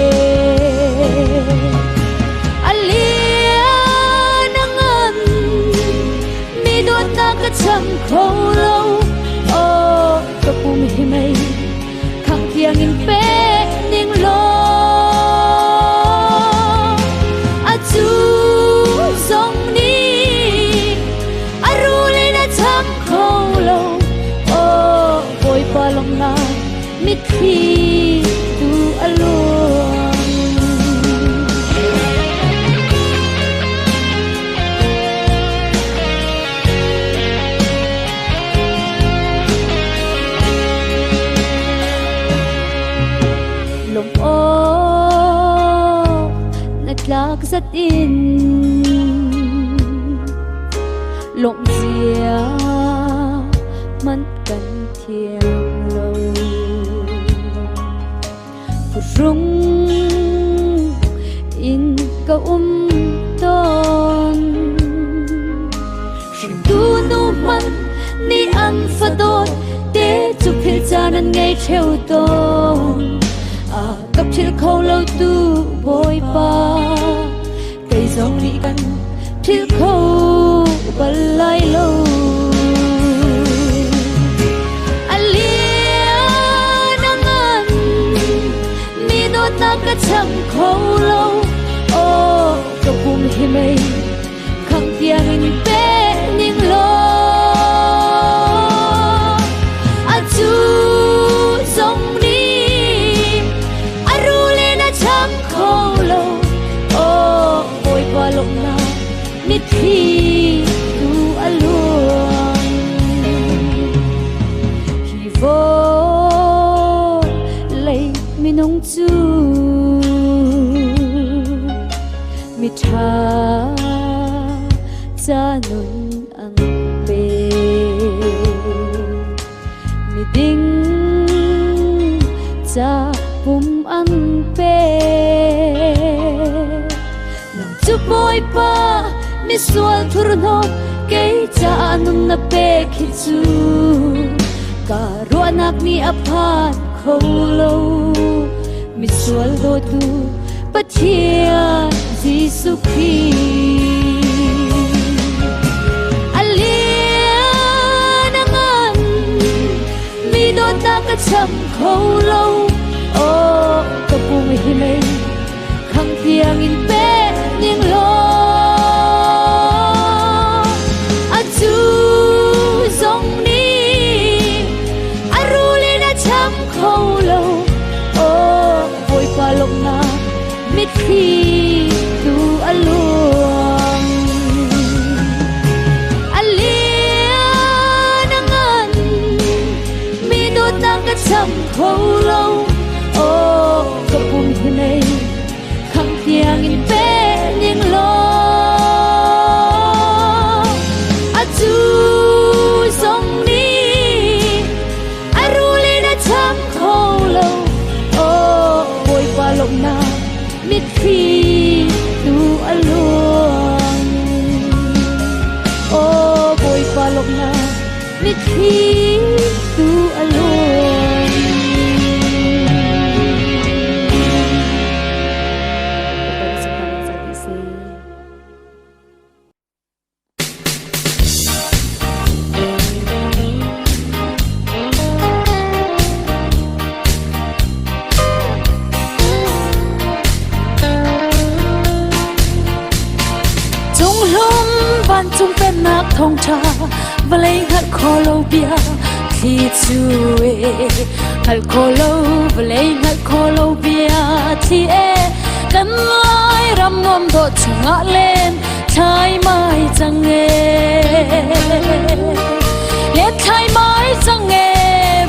A lian a ngan mi dawtnak ka cham kho lo. Aw ka pum hi mei khang tiang in pek ning law a cu zong nih a rul in a cham kho lo aw Bawipa lawmhnak mitthli tu a luang. Lawm awk na tlak zat in lawmh zia hmanh kan thiam lo. Phuhrung in ka um tawn Hringtu nu hmanh nih an fadawt te cu philh caan an ngei ṭheo tawn. A ka philh kho lo tu Bawipa kei zong nih kan philh kho bal lai lo. Minung cu miṭha ca nun an pe. Miding ca pum an pe. Nang cu Bawipa misual thurhnawm kei caah nun na pek hi cu ka ruahnak nih a phan kho lo misual dawtu Pathian Jesuh Khrih a lian a ngan mi dawtnak ka cham kho lo oh ka pum hi mei khang tiang in pe ning law atu zong nih a rul in a cham kho lo oh Bawipa lawmhnak mitthli tu a luang a lian a ngan mi dawtnak ka cham kho lo oh ka pum hi nei khang tiang in pe ning law atu zong nih a rul in a cham kho lo oh Bawipa lawmhnak mitthli tu a luang oh Bawipa lawmhnak mitthli tu a luang Cunghlum vancung pennak thawngṭha vawlei hngalh kho lo bia thli cu e hngalh kho lo vawlei hngalh kho lo bia thli e kan lai ram nuam dawh chungah len thlai mai cang e le thlai mai cang e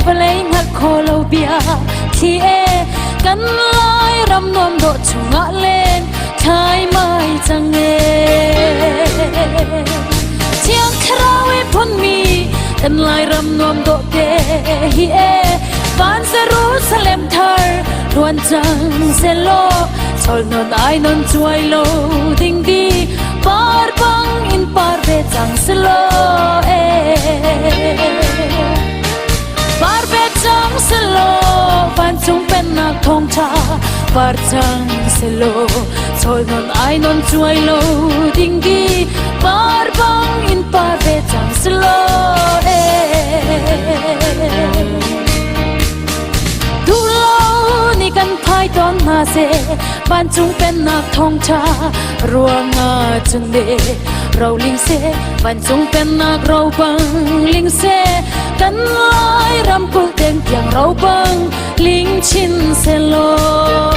vawlei hngalh kho lo bia thli e kan lai ram nuam dawh chungah len thlai mai cang e Thiang Thlarau i phunmi kan Lairam nuam dawh te hi e van Jerusalem thar ruan cang selaw chol non ai non chuai lo ding di par bang in par ve cang selaw e Par ve cang selaw vancung pennak thawngṭha par cang selaw chawl non ai non chuai lo ding di par bang in par ve cang selaw e Duh lo ni kan phai tawn hna seh vancung pennak thawngṭha ruangah cun le roling seh vancung pennak ro bang ling seh kan lai ramkulh teng tiang ro bang ling chin selaw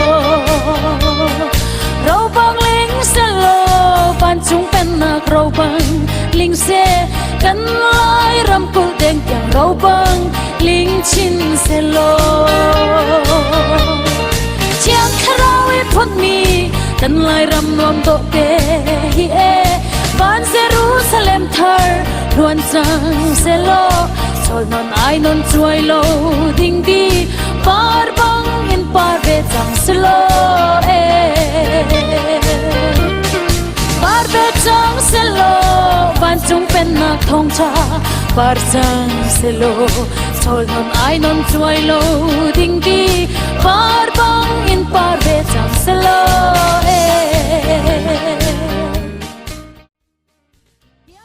ro bang ling selaw vancung pennak ro bang ling seh kan lai ramkulh teng tiang ro bang ling chin selaw Thiang Thlarau i phunmi kan Lairam nuam dawh te hi e van Jerusalem thar hluan cang selaw sol non ai non chuai lo ding di par bang in par ve cang selaw e par ve cang selaw vancung pennak thawngṭha par cang selaw sol non ai non chuai lo ding di par bang in par ve cang selaw e.